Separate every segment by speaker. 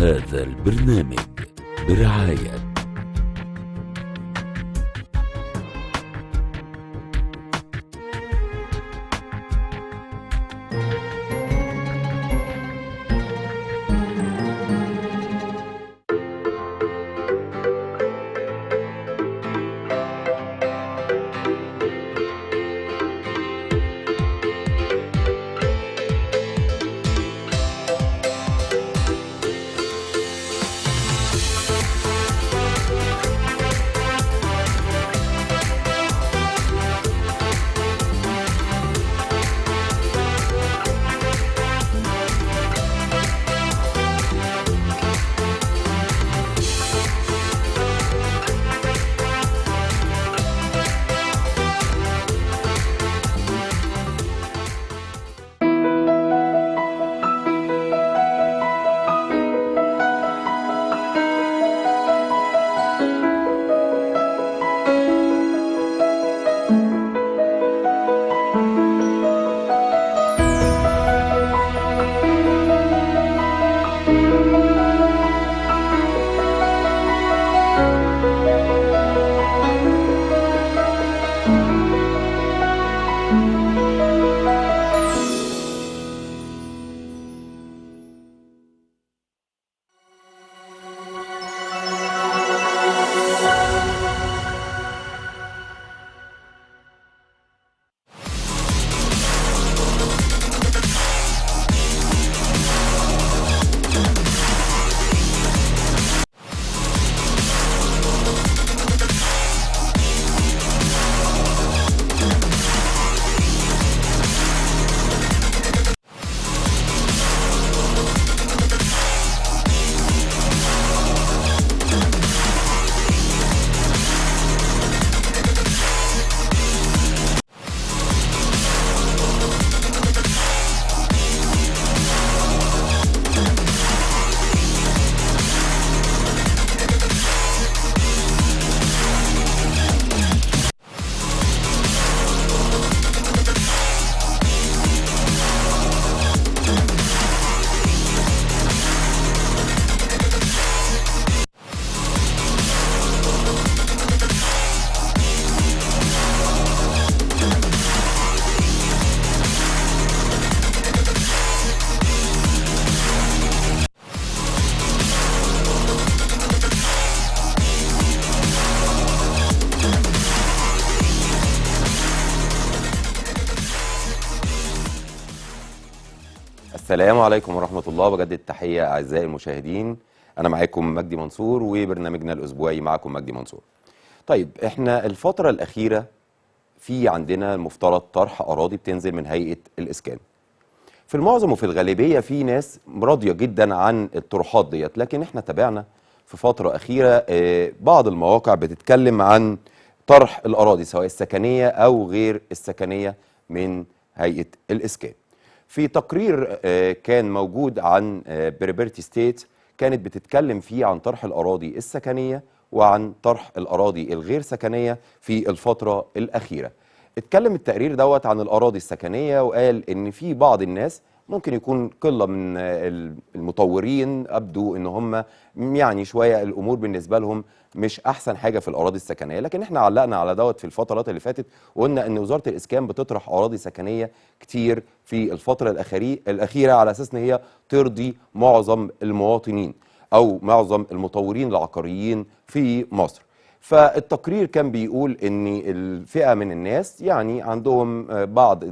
Speaker 1: هذا البرنامج برعاية
Speaker 2: السلام عليكم ورحمة الله. بجدد التحية أعزائي المشاهدين، أنا معاكم مجدي منصور وبرنامجنا الأسبوعي معكم مجدي منصور. طيب احنا الفترة الأخيرة في عندنا المفترض طرح أراضي بتنزل من هيئة الإسكان. في المعظم وفي الغالبية في ناس راضية جدا عن الطروحات ديت، لكن احنا تابعنا في فترة أخيرة بعض المواقع بتتكلم عن طرح الأراضي سواء السكنية أو غير السكنية من هيئة الإسكان. في تقرير كان موجود عن Property Stats كانت بتتكلم فيه عن طرح الأراضي السكنية وعن طرح الأراضي الغير سكنية في الفترة الأخيرة. اتكلم التقرير دوت عن الأراضي السكنية وقال إن في بعض الناس ممكن يكون قلة من المطورين أبدو إن هم يعني شوية الأمور بالنسبة لهم مش أحسن حاجة في الأراضي السكنية، لكن إحنا علقنا على دوت في الفترات اللي فاتت وقلنا إن وزارة الإسكان بتطرح أراضي سكنية كتير في الفترة الأخيرة على أساس إن هي ترضي معظم المواطنين أو معظم المطورين العقاريين في مصر. فالتقرير كان بيقول إن الفئة من الناس يعني عندهم بعض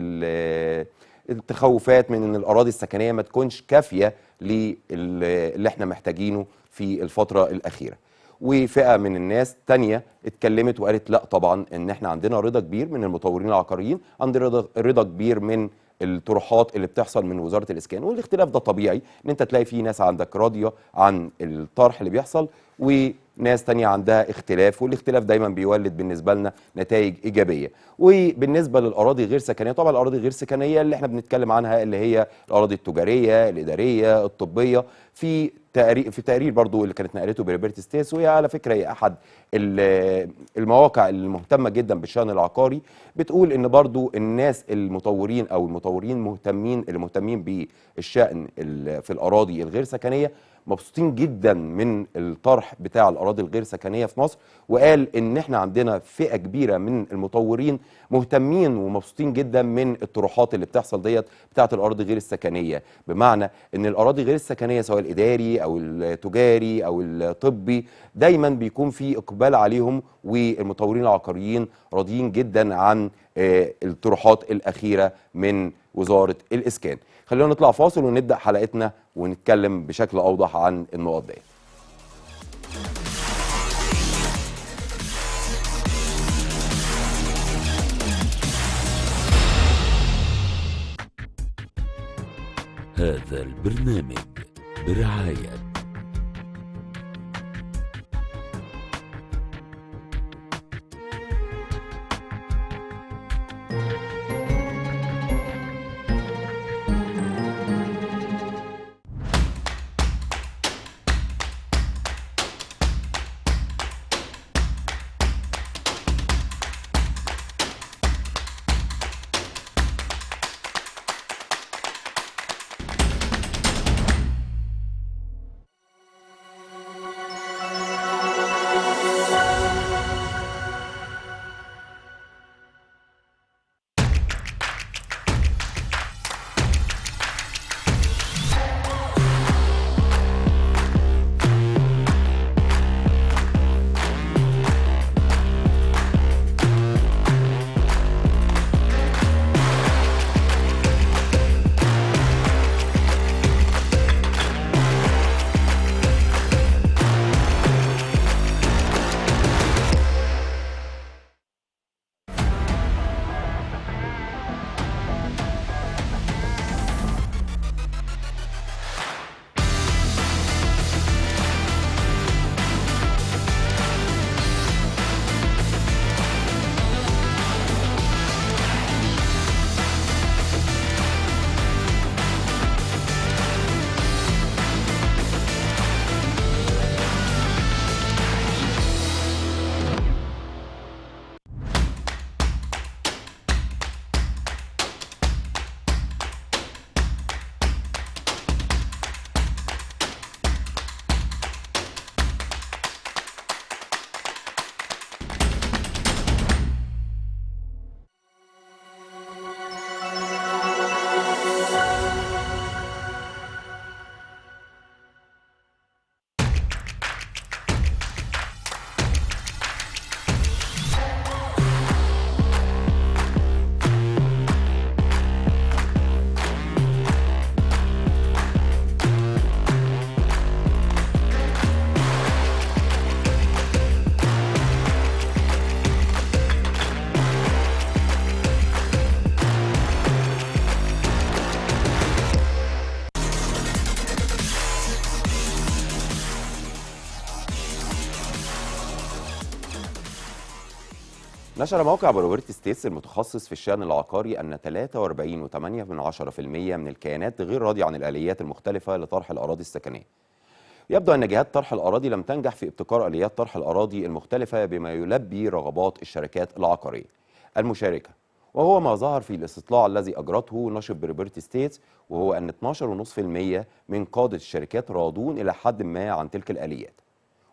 Speaker 2: التخوفات من ان الاراضي السكنية ما تكونش كافيه للي احنا محتاجينه في الفترة الاخيرة. وفئه من الناس تانية اتكلمت وقالت لا طبعا ان احنا عندنا رضا كبير من المطورين العقاريين، عندنا رضا كبير من الطروحات اللي بتحصل من وزارة الاسكان. والاختلاف ده طبيعي ان انت تلاقي في ناس عندك راضية عن الطرح اللي بيحصل وناس تانية عندها اختلاف، والاختلاف دايما بيولد بالنسبة لنا نتائج ايجابية. وبالنسبة للاراضي غير سكنية، طبعا الاراضي غير سكنية اللي احنا بنتكلم عنها اللي هي الاراضي التجارية، الادارية، الطبية، في تقرير برضو اللي كانت نقلته Property Stats، وهي على فكرة هي احد المواقع المهتمة جدا بالشان العقاري، بتقول ان برضو الناس المطورين او المطورين مهتمين اللي مهتمين بالشان في الاراضي الغير سكنية مبسوطين جدا من الطرح بتاع الأراضي الغير سكنية في مصر، وقال إن احنا عندنا فئة كبيرة من المطورين مهتمين ومبسوطين جدا من الطروحات اللي بتحصل ديت بتاعة الأراضي غير السكنية، بمعنى إن الأراضي غير السكنية سواء الإداري أو التجاري أو الطبي دايما بيكون في إقبال عليهم، والمطورين العقاريين راضيين جدا عن الطروحات الأخيرة من وزارة الإسكان. خلينا نطلع فاصل ونبدأ حلقتنا ونتكلم بشكل أوضح عن النقط دي.
Speaker 1: هذا البرنامج برعاية
Speaker 2: نشر موقع Property States المتخصص في الشأن العقاري أن 43.8% من الكيانات غير راضية عن الآليات المختلفة لطرح الأراضي السكنية. يبدو أن جهات طرح الأراضي لم تنجح في ابتكار آليات طرح الأراضي المختلفة بما يلبي رغبات الشركات العقارية المشاركة، وهو ما ظهر في الاستطلاع الذي أجرته نشر Property States، وهو أن 12.5% من قادة الشركات راضون إلى حد ما عن تلك الآليات.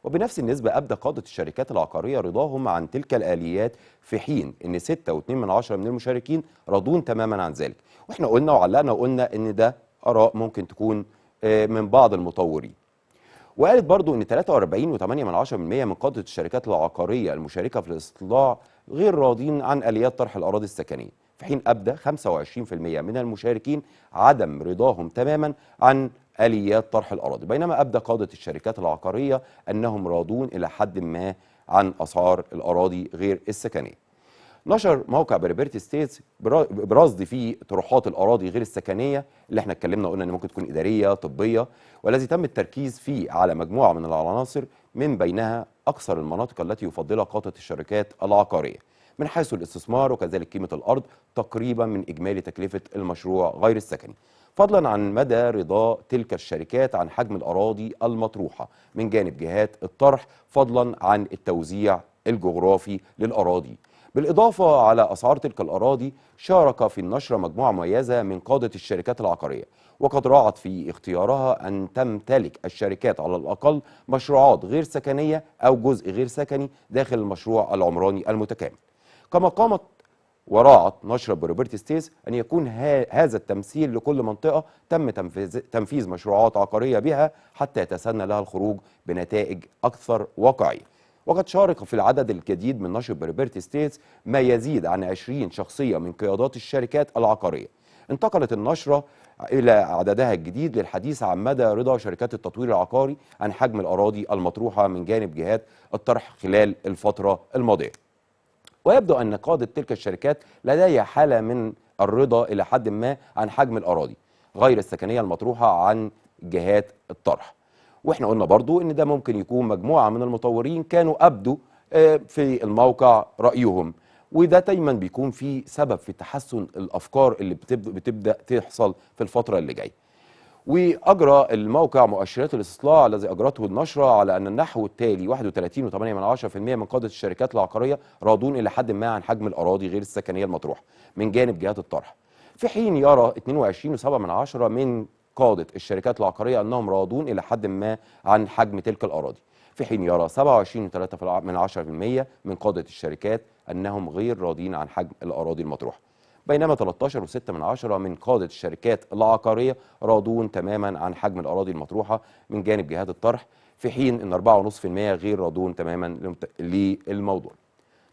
Speaker 2: وبنفس النسبة أبدى قادة الشركات العقارية رضاهم عن تلك الآليات، في حين أن 6.2 من المشاركين راضون تماما عن ذلك. وإحنا قلنا وعلقنا وقلنا أن ده آراء ممكن تكون من بعض المطورين. وقالت برضو أن 43.8% من قادة الشركات العقارية المشاركة في الاستطلاع غير راضين عن آليات طرح الأراضي السكنية، في حين أبدى 25% من المشاركين عدم رضاهم تماما عن آليات طرح الأراضي، بينما أبدى قادة الشركات العقارية أنهم راضون إلى حد ما عن أسعار الأراضي غير السكنية. نشر موقع Property States برصد فيه طروحات الأراضي غير السكنية اللي احنا اتكلمنا وقلنا إن ممكن تكون إدارية، طبية، والذي تم التركيز فيه على مجموعة من العناصر من بينها أكثر المناطق التي يفضلها قادة الشركات العقارية من حيث الاستثمار وكذلك قيمة الأرض تقريبا من إجمالي تكلفة المشروع غير السكني، فضلا عن مدى رضا تلك الشركات عن حجم الأراضي المطروحة من جانب جهات الطرح، فضلا عن التوزيع الجغرافي للأراضي. بالإضافة على أسعار تلك الأراضي، شارك في النشرة مجموعة مميزة من قادة الشركات العقارية، وقد راعت في اختيارها أن تمتلك الشركات على الأقل مشروعات غير سكنية أو جزء غير سكني داخل المشروع العمراني المتكامل. كما قامت وراعت نشرة Property States أن يكون هذا التمثيل لكل منطقة تم تنفيذ مشروعات عقارية بها حتى يتسنى لها الخروج بنتائج أكثر واقعية. وقد شارك في العدد الجديد من نشر Property States ما يزيد عن 20 شخصية من قيادات الشركات العقارية. انتقلت النشرة إلى عددها الجديد للحديث عن مدى رضا شركات التطوير العقاري عن حجم الأراضي المطروحة من جانب جهات الطرح خلال الفترة الماضية. ويبدو أن قادة تلك الشركات لديها حالة من الرضا إلى حد ما عن حجم الأراضي غير السكنية المطروحة عن جهات الطرح. وإحنا قلنا برضو إن ده ممكن يكون مجموعة من المطورين كانوا أبدوا في الموقع رأيهم، وده دايما بيكون في سبب في تحسن الأفكار اللي بتبدأ تحصل في الفترة اللي جاية. وأجرى الموقع مؤشرات الاستطلاع الذي أجرته النشرة على أن النحو التالي: 31.8% من قادة الشركات العقارية راضون إلى حد ما عن حجم الأراضي غير السكنية المطروحة من جانب جهات الطرح، في حين يرى 22.7 من قادة الشركات العقارية أنهم راضون إلى حد ما عن حجم تلك الأراضي، في حين يرى 27.3% من قادة الشركات أنهم غير راضين عن حجم الأراضي المطروحة، بينما 13.6 من قادة الشركات العقارية راضون تماما عن حجم الأراضي المطروحة من جانب جهات الطرح، في حين أن 4.5% غير راضون تماما للموضوع.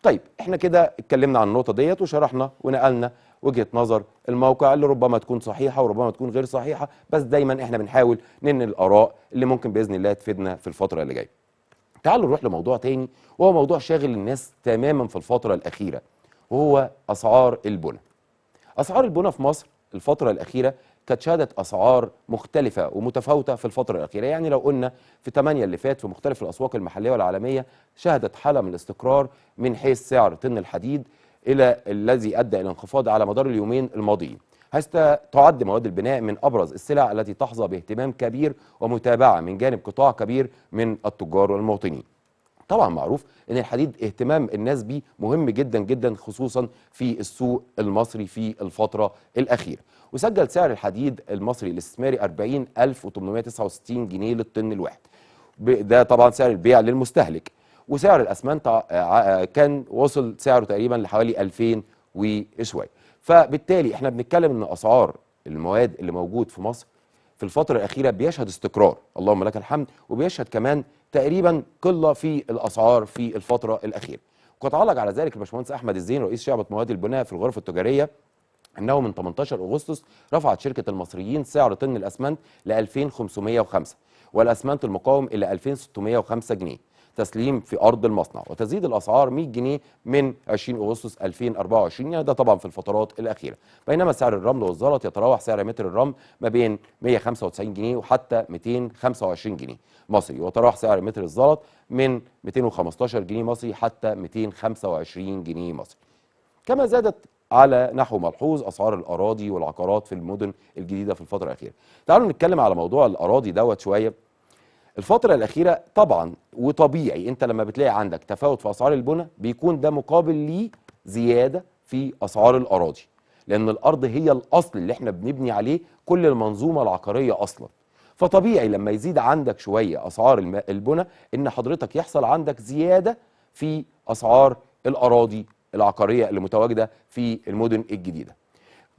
Speaker 2: طيب احنا كده اتكلمنا عن النقطة ديت وشرحنا ونقلنا وجهة نظر الموقع اللي ربما تكون صحيحة وربما تكون غير صحيحة، بس دايما احنا بنحاول ننقل الآراء اللي ممكن بإذن الله تفيدنا في الفترة اللي جاية. تعالوا نروح لموضوع تاني، وهو موضوع شاغل الناس تماما في الفترة الأخيرة، وهو أسعار البنى. أسعار البنى في مصر الفترة الأخيرة كانت شهدت أسعار مختلفة ومتفاوتة في الفترة الأخيرة. يعني لو قلنا في 8 اللي فات في مختلف الأسواق المحلية والعالمية شهدت حالة من الاستقرار من حيث سعر طن الحديد إلى الذي أدى إلى انخفاض على مدار اليومين الماضيين، حيث تعد مواد البناء من أبرز السلع التي تحظى باهتمام كبير ومتابعة من جانب قطاع كبير من التجار والمواطنين. طبعا معروف ان الحديد اهتمام الناس بيه مهم جدا جدا، خصوصا في السوق المصري في الفترة الأخيرة. وسجل سعر الحديد المصري الاستثماري 40,869 جنيه للطن الواحد، ده طبعا سعر البيع للمستهلك. وسعر الأسمنت كان وصل سعره تقريبا لحوالي 2000 وشوية. فبالتالي احنا بنتكلم ان أسعار المواد اللي موجود في مصر في الفترة الأخيرة بيشهد استقرار، اللهم لك الحمد، وبيشهد كمان تقريبا قلة في الأسعار في الفترة الأخيرة. وقد علق على ذلك الباشمهندس أحمد الزين رئيس شعبة مواد البناء في الغرفة التجارية أنه من 18 أغسطس رفعت شركة المصريين سعر طن الأسمنت ل 2505 والأسمنت المقاوم إلى 2605 جنيه تسليم في أرض المصنع، وتزيد الأسعار 100 جنيه من 20 أغسطس 2024، يعني ده طبعا في الفترات الأخيرة. بينما سعر الرمل والزلط يتراوح سعر متر الرمل ما بين 195 جنيه وحتى 225 جنيه مصري، وتراوح سعر متر الزلط من 215 جنيه مصري حتى 225 جنيه مصري. كما زادت على نحو ملحوظ أسعار الأراضي والعقارات في المدن الجديدة في الفترة الأخيرة. تعالوا نتكلم على موضوع الأراضي دوت شوية. الفترة الأخيرة طبعا وطبيعي أنت لما بتلاقي عندك تفاوت في أسعار البنى بيكون ده مقابل ليه زيادة في أسعار الأراضي، لأن الأرض هي الأصل اللي احنا بنبني عليه كل المنظومة العقارية أصلا. فطبيعي لما يزيد عندك شوية أسعار البنى إن حضرتك يحصل عندك زيادة في أسعار الأراضي العقارية اللي متواجدة في المدن الجديدة.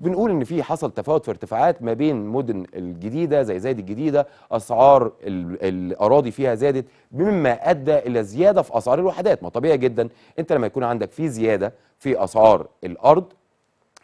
Speaker 2: بنقول ان في حصل تفاوت في ارتفاعات ما بين مدن الجديدة زي زايد الجديدة، اسعار الاراضي فيها زادت مما ادى الى زيادة في اسعار الوحدات. ما طبيعي جدا انت لما يكون عندك في زيادة في اسعار الارض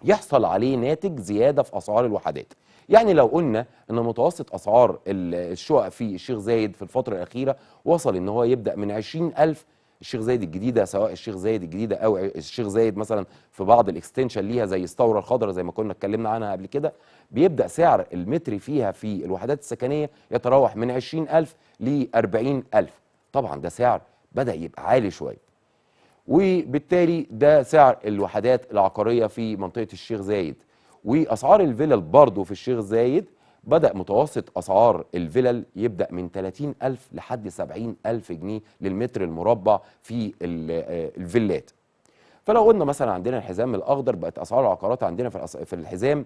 Speaker 2: يحصل عليه ناتج زيادة في اسعار الوحدات. يعني لو قلنا ان متوسط اسعار الشقق في الشيخ زايد في الفترة الاخيرة وصل ان هو يبدا من 20,000 الشيخ زايد الجديدة، سواء الشيخ زايد الجديدة او الشيخ زايد مثلا في بعض ال extension ليها زي الثورة الخضراء زي ما كنا اتكلمنا عنها قبل كده، بيبدا سعر المتر فيها في الوحدات السكنية يتراوح من 20,000 ل 40,000. طبعا ده سعر بدا يبقى عالي شوية، وبالتالي ده سعر الوحدات العقارية في منطقة الشيخ زايد. واسعار الفلل برضه في الشيخ زايد بدأ متوسط أسعار الفلل يبدأ من 30,000 لحد 70,000 جنيه للمتر المربع في الفيلات. فلو قلنا مثلا عندنا الحزام الاخضر، بقت اسعار العقارات عندنا في الحزام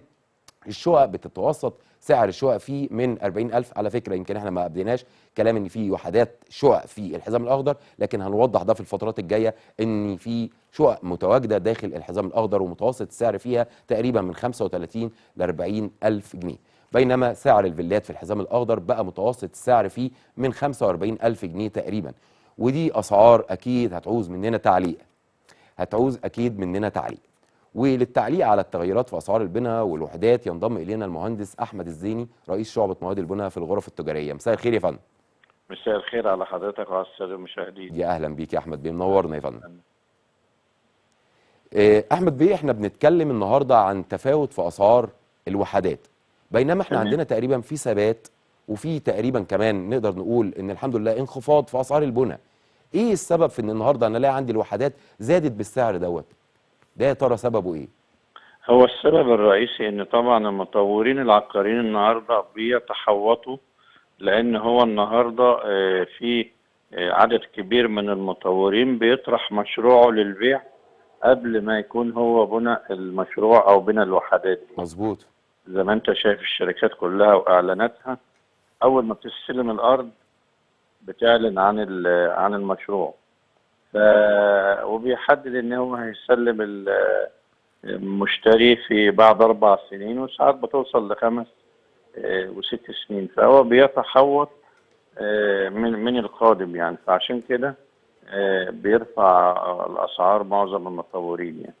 Speaker 2: الشقق بتتوسط سعر الشقق فيه من 40,000. على فكرة يمكن احنا ما ابديناش كلام ان في وحدات شقق في الحزام الاخضر، لكن هنوضح ده في الفترات الجاية ان في شقق متواجدة داخل الحزام الاخضر ومتوسط السعر فيها تقريبا من 35 ل 40,000 جنيه، بينما سعر الفيلات في الحزام الاخضر بقى متوسط السعر فيه من 45,000 جنيه تقريبا. ودي اسعار اكيد هتعوز مننا تعليق، هتعوز اكيد مننا تعليق. وللتعليق على التغيرات في اسعار البناء والوحدات ينضم الينا المهندس احمد الزيني، رئيس شعبه مواد البناء في الغرف التجارية. مساء الخير يا فندم.
Speaker 3: مساء الخير على حضرتك وعلى السادة المشاهدين.
Speaker 2: يا اهلا بيك يا احمد بيه، منورنا يا فندم. احمد بيه، احنا بنتكلم النهارده عن تفاوت في اسعار الوحدات، بينما احنا عندنا تقريبا في ثبات، وفي تقريبا كمان نقدر نقول ان الحمد لله انخفاض في اسعار البناء. ايه السبب في ان النهارده انا الاقي عندي الوحدات زادت بالسعر دوت؟ ده يا ترى سببه ايه؟
Speaker 3: هو السبب الرئيسي ان طبعا المطورين العقاريين النهارده بيتحوطوا، لان هو النهارده في عدد كبير من المطورين بيطرح مشروعه للبيع قبل ما يكون هو بنى المشروع او بنى الوحدات دي.
Speaker 2: مظبوط.
Speaker 3: زي ما انت شايف الشركات كلها واعلاناتها اول ما بتستلم الارض بتعلن عن المشروع، وبيحدد ان هو هيسلم المشتري في بعد 4 سنين، وساعات بتوصل ل5 و6 سنين، فهو بيتحوط من القادم يعني. فعشان كده بيرفع الاسعار معظم المطورين يعني.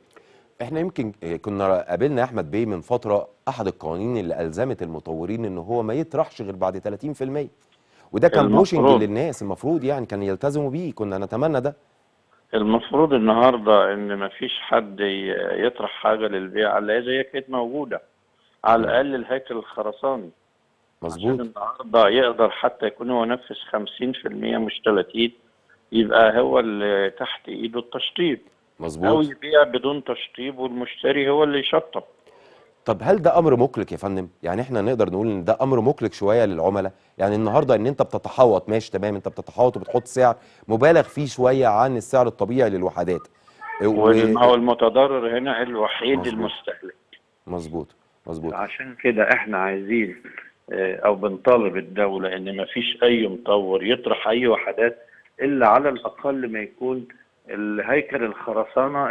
Speaker 2: احنا يمكن كنا قابلنا احمد بيه من فترة احد القوانين اللي الزمت المطورين ان هو ما يطرحش غير بعد 30%، وده كان pushing للناس، المفروض يعني كان يلتزموا بيه، كنا نتمنى ده.
Speaker 3: المفروض النهارده ان مفيش حد يطرح حاجة للبيع الا اذا هي كانت موجودة، على الاقل الهيكل الخرساني.
Speaker 2: مظبوط.
Speaker 3: عشان النهارده يقدر حتى يكون هو نفذ 50% مش 30، يبقى هو اللي تحت ايده التشطيب.
Speaker 2: مظبوط.
Speaker 3: او يبيع بدون تشطيب والمشتري هو اللي يشطب.
Speaker 2: طب هل ده امر مقلق يا فندم؟ يعني احنا نقدر نقول ان ده امر مقلق شوية للعملاء، يعني النهارده ان انت بتتحوط، ماشي تمام، انت بتتحوط وبتحط سعر مبالغ فيه شوية عن السعر الطبيعي للوحدات.
Speaker 3: هو المتضرر هنا الوحيد المستهلك.
Speaker 2: مظبوط مظبوط.
Speaker 3: عشان كده احنا عايزين او بنطالب الدولة ان ما فيش اي مطور يطرح اي وحدات الا على الاقل ما يكون الهيكل الخرسانه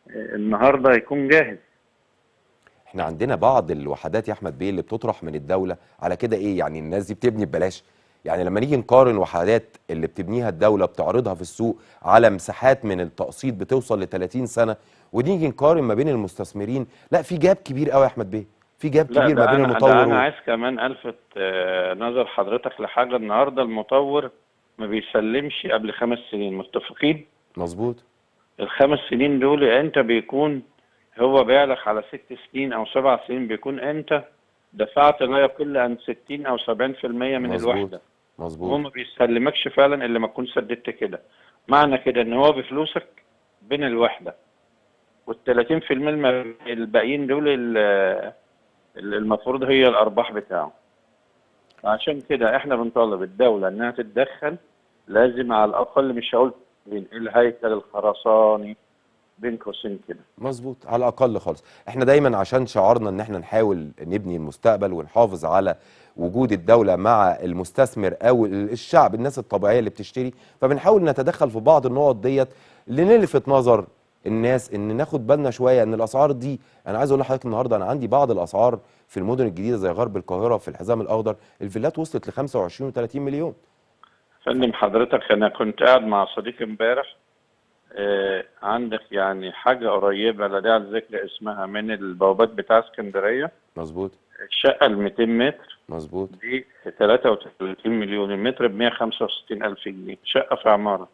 Speaker 3: النهارده يكون جاهز.
Speaker 2: احنا عندنا بعض الوحدات يا احمد بيه اللي بتطرح من الدولة على كده، ايه يعني الناس دي بتبني ببلاش؟ يعني لما نيجي نقارن وحدات اللي بتبنيها الدولة بتعرضها في السوق على مساحات من التقسيط بتوصل ل 30 سنة، ونيجي نقارن ما بين المستثمرين، لا في جاب كبير قوي يا احمد بيه، في جاب كبير ما بين المطور.
Speaker 3: انا عايز كمان الفت نظر حضرتك لحاجة، النهارده المطور ما بيسلمش قبل 5 سنين، متفقين؟
Speaker 2: مظبوط.
Speaker 3: ال5 سنين دول انت بيكون هو بيعلق على 6 سنين او 7 سنين، بيكون انت دفعت لا يقل عن 60 او 70% من الوحدة.
Speaker 2: مظبوط.
Speaker 3: وهو ما بيسلمكش فعلا الا ما تكون سددت كده. معنى كده ان هو بفلوسك بين الوحدة، وال 30% الباقيين دول المفروض هي الارباح بتاعه. عشان كده احنا بنطالب الدولة انها تتدخل، لازم على الاقل، مش هقول الهيكل الخرساني بين قوسين كده.
Speaker 2: مظبوط، على الاقل خالص. احنا دايما عشان شعارنا ان احنا نحاول نبني المستقبل ونحافظ على وجود الدولة مع المستثمر او الشعب، الناس الطبيعية اللي بتشتري، فبنحاول نتدخل في بعض النقط ديت لنلفت نظر الناس ان ناخد بالنا شوية ان الاسعار دي. انا عايز اقول لحضرتك النهارده انا عندي بعض الاسعار في المدن الجديدة زي غرب القاهرة في الحزام الاخضر، الفيلات وصلت ل 25 و30 مليون.
Speaker 3: فندم حضرتك، انا كنت قاعد مع صديقي امبارح، عندك يعني حاجة قريبة لا داعي لذكر اسمها من البوابات بتاع اسكندرية.
Speaker 2: مظبوط.
Speaker 3: الشقة ال 200 متر.
Speaker 2: مظبوط.
Speaker 3: دي 33 مليون، المتر ب 165 ألف جنيه، شقة في عمارة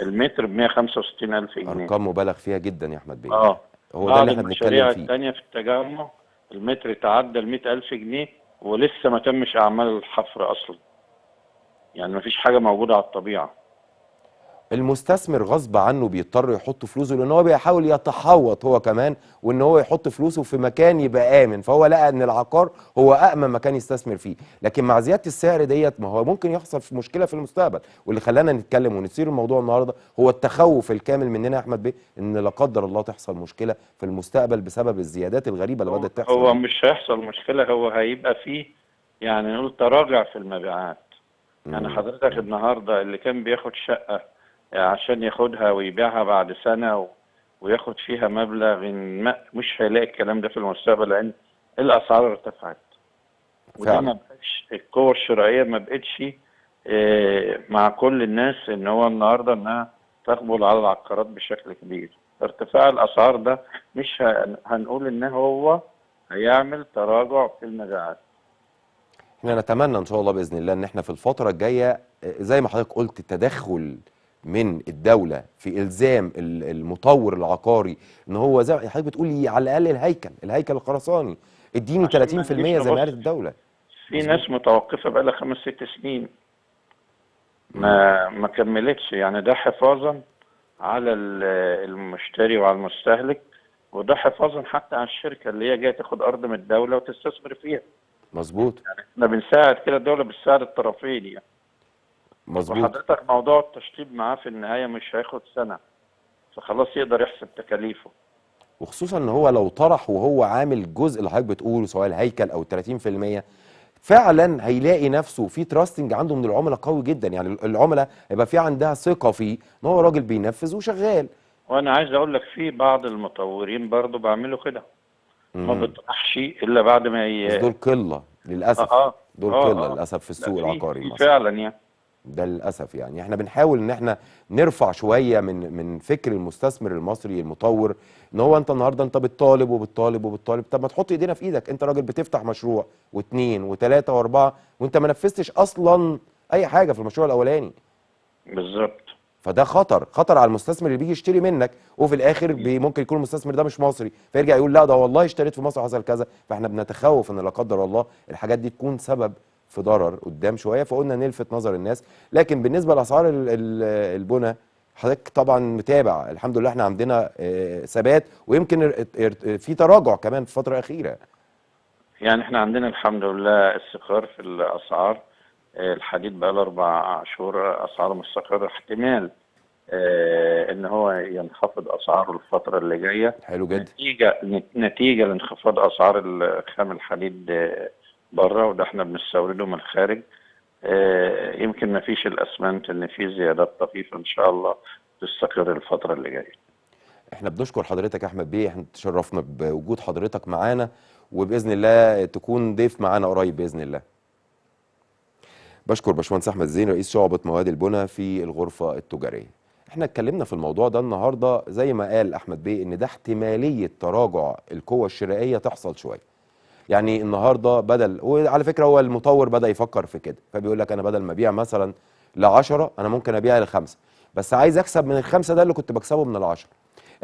Speaker 3: المتر ب 165 ألف جنيه.
Speaker 2: أرقام مبالغ فيها جدا يا أحمد بيه. هو ده اللي احنا بنتكلم فيه.
Speaker 3: الثانية في التجمع المتر تعدى ال 100 ألف جنيه ولسه ما تمش أعمال الحفر أصلا. يعني ما فيش حاجة موجودة على الطبيعة.
Speaker 2: المستثمر غصب عنه بيضطر يحط فلوسه، لان هو بيحاول يتحوط هو كمان، وان هو يحط فلوسه في مكان يبقى امن، فهو لقى ان العقار هو امن مكان يستثمر فيه. لكن مع زيادة السعر ديت ما هو ممكن يحصل في مشكلة في المستقبل، واللي خلانا نتكلم ونثير الموضوع النهارده هو التخوف الكامل مننا يا احمد بيه ان لا قدر الله تحصل مشكلة في المستقبل بسبب الزيادات الغريبة اللي بدات تحصل.
Speaker 3: هو مش هيحصل مشكلة، هو هيبقى فيه يعني نقول تراجع في المبيعات. يعني حضرتك النهارده اللي كان بياخد شقه عشان ياخدها ويبيعها بعد سنة وياخد فيها مبلغ ما، مش هيلاقي الكلام ده في المستقبل، لأن الأسعار ارتفعت. وده ما بقتش القوة الشرائية ما بقتش مع كل الناس إن هو النهارده إنها تقبل على العقارات بشكل كبير. ارتفاع الأسعار ده مش هنقول إن هو هيعمل تراجع في المبيعات.
Speaker 2: احنا نتمنى إن شاء الله بإذن الله إن احنا في الفترة الجاية زي ما حضرتك قلت التدخل من الدولة في إلزام المطور العقاري إن هو زي ما حضرتك بتقولي على الأقل الهيكل الخرساني اديني 30% زي ما قالت الدولة.
Speaker 3: في ناس متوقفة بقى لها 5 6 سنين ما كملتش، يعني ده حفاظا على المشتري وعلى المستهلك، وده حفاظا حتى على الشركة اللي هي جاية تاخد أرض من الدولة وتستثمر فيها.
Speaker 2: مظبوط.
Speaker 3: يعني احنا بنساعد كده، الدولة بتساعد الطرفين يعني.
Speaker 2: مظبوط.
Speaker 3: وحضرتك موضوع التشطيب معاه في النهاية مش هياخد سنة، فخلاص يقدر يحسب تكاليفه.
Speaker 2: وخصوصا ان هو لو طرح وهو عامل الجزء اللي حضرتك بتقوله سواء الهيكل او 30%، فعلا هيلاقي نفسه في تراستنج عنده من العملاء قوي جدا، يعني العملاء هيبقى في عندها ثقة فيه ان هو راجل بينفذ وشغال.
Speaker 3: وانا عايز اقول لك في بعض المطورين برضو بيعملوا كده، ما بيطرحش الا بعد ما
Speaker 2: بس دول قلة للاسف. دول قلة للاسف في السوق العقاري المصري
Speaker 3: فعلا يعني.
Speaker 2: ده للاسف يعني احنا بنحاول ان احنا نرفع شوية من فكر المستثمر المصري المطور، ان هو انت النهارده انت بتطالب وبتطالب وبتطالب، طب ما تحط ايدينا في ايدك، انت راجل بتفتح مشروع واثنين وثلاثة واربعة وانت ما نفذتش اصلا اي حاجة في المشروع الاولاني.
Speaker 3: بالظبط.
Speaker 2: فده خطر على المستثمر اللي بيجي يشتري منك، وفي الاخر ممكن يكون المستثمر ده مش مصري، فيرجع يقول لا ده والله اشتريت في مصر حصل كذا. فاحنا بنتخوف ان لا قدر الله الحاجات دي تكون سبب في ضرر قدام شوية، فقلنا نلفت نظر الناس. لكن بالنسبة لاسعار البنى حضرتك طبعا متابع، الحمد لله احنا عندنا ثبات، ويمكن في تراجع كمان في الفترة الاخيرة.
Speaker 3: يعني احنا عندنا الحمد لله استقرار في الاسعار، الحديد بقى له 4 شهور اسعاره مستقره، احتمال ان هو ينخفض اسعاره الفترة اللي جاية.
Speaker 2: حلو جدا.
Speaker 3: نتيجة لانخفاض اسعار خام الحديد بره، وده احنا بنستورده من الخارج. يمكن ما فيش الاسمنت ان في زيادات طفيفة ان شاء الله تستقر الفترة اللي جاية.
Speaker 2: احنا بنشكر حضرتك يا احمد بيه، احنا تشرفنا بوجود حضرتك معانا، وباذن الله تكون ضيف معانا قريب باذن الله. بشكر باشمهندس احمد زين رئيس شعبة مواد البنى في الغرفة التجارية. احنا اتكلمنا في الموضوع ده النهارده زي ما قال احمد بيه ان ده احتمالية تراجع القوة الشرائية تحصل شوية. يعني النهارده بدل، وعلى فكرة هو المطور بدا يفكر في كده، فبيقول لك انا بدل ما ابيع مثلا ل10 انا ممكن ابيع ل5، بس عايز اكسب من ال5 ده اللي كنت بكسبه من ال10.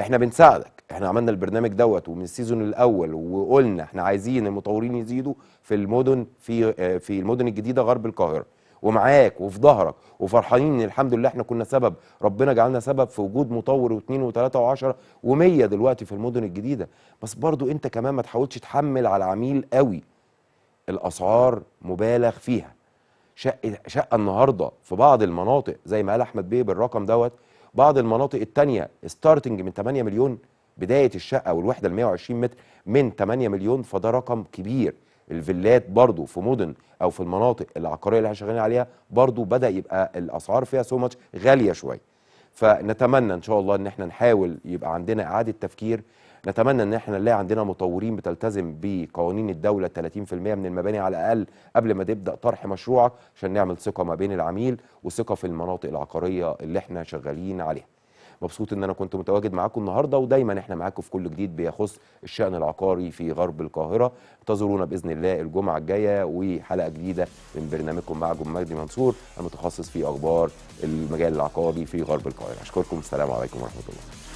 Speaker 2: احنا بنساعدك، احنا عملنا البرنامج دوت ومن ال season الاول وقلنا احنا عايزين المطورين يزيدوا في المدن، في المدن الجديدة غرب القاهرة، ومعاك وفي ظهرك وفرحانين ان الحمد لله احنا كنا سبب، ربنا جعلنا سبب في وجود مطور واثنين وثلاثة و10 و100 دلوقتي في المدن الجديدة. بس برضو انت كمان ما تحاولش تحمل على العميل قوي، الاسعار مبالغ فيها. شقه النهارده في بعض المناطق زي ما قال احمد بيه بالرقم دوت، بعض المناطق الثانية starting من 8 مليون بداية الشقة والوحدة ال 120 متر من 8 مليون، فده رقم كبير. الفيلات برضو في مدن او في المناطق العقارية اللي احنا شغالين عليها برضو بدا يبقى الاسعار فيها so much غالية شوية. فنتمنى ان شاء الله ان احنا نحاول يبقى عندنا اعاده تفكير، نتمنى ان احنا نلاقي عندنا مطورين بتلتزم بقوانين الدولة 30% من المباني على الاقل قبل ما تبدا طرح مشروعك، عشان نعمل ثقة ما بين العميل وثقه في المناطق العقارية اللي احنا شغالين عليها. مبسوط ان انا كنت متواجد معاكم النهارده، ودايما احنا معاكم في كل جديد بيخص الشأن العقاري في غرب القاهرة. انتظرونا باذن الله الجمعة الجاية وحلقه جديدة من برنامجكم معكم مجدي منصور المتخصص في اخبار المجال العقاري في غرب القاهرة. اشكركم، السلام عليكم ورحمة الله.